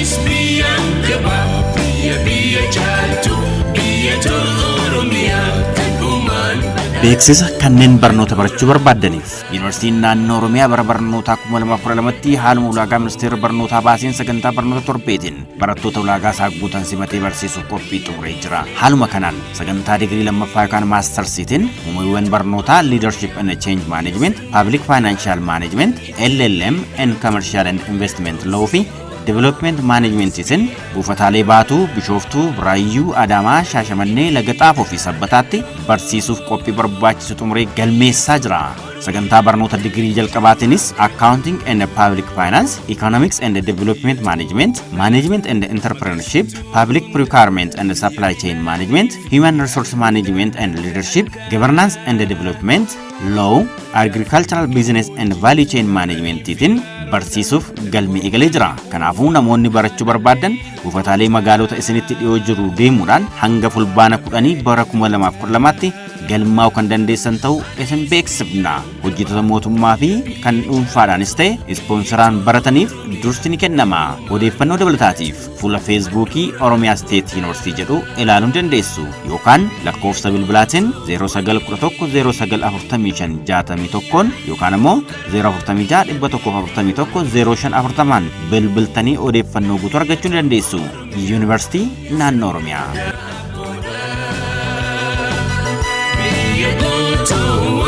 Anis biyyaan gabaa biyya biyya caaltu biyya Oromiyaa kan uumaan. Beeksisa kanneen barnoota barachuu barbaaddaniif, Yuunivarsiitiin Naannoo Oromiyaa bara barnootaa 2012tti haaluma ulaagaa ministeera barnootaa baaseen sagantaa barnoota torbeetiin barattoota ulaagaa isaa guutan simatee barsiisuuf qophii xumuree jira. Haaluma kanaan sagantaa digirii lammaffaa yookaan maastarsiitiin muumeewwan barnootaa Leadership and Change Management, Public Financial Management, LLM and Commercial and Investment Law fi Development Managementiitiin buufataalee Baatuu, Bishooftuu, Buraayyuu, Adaamaa, Shaashamannee, Laga Xaafoo fi Sabbataatti barsiisuuf qophii barbaachisu xumuree galmeessaa jira. Sagantaa barnoota digirii jalqabaatiinis Accounting and Public Finance, Economics and Development Management, Management and Entrepreneurship, Public Procurement and Supply Chain Management, Human Resource Management and Leadership, Governance and Development, Law, Agricultural Business and Value Chain Managementiitiin barsiisuuf galmee eegalee jira. Kanaafuu namoonni barachuu barbaadan buufataalee magaalota isinitti dhiyoo jiru deemuudhaan hanga Fulbaana 10 bara 2012tti galmaa'uu kan dandeessan ta'uu isin beeksifna. Hojjettoota mootummaa fi kan dhuunfaadhaanis ta'e ispoonsaraan barataniif dursi ni kennama. Odeeffannoo dabalataatiif fuula Feesbuukii Oromiyaa State University jedhu ilaaluu dandeessu yookaan lakkoofsa bilbilaatiin 0911 0945 61 yookaan immoo 046 141 0540 bilbiltanii odeeffannoo guutuu argachuu ni dandeessu. Yuunivarsiitii Naannoo Oromiyaa. Biyya guutuu.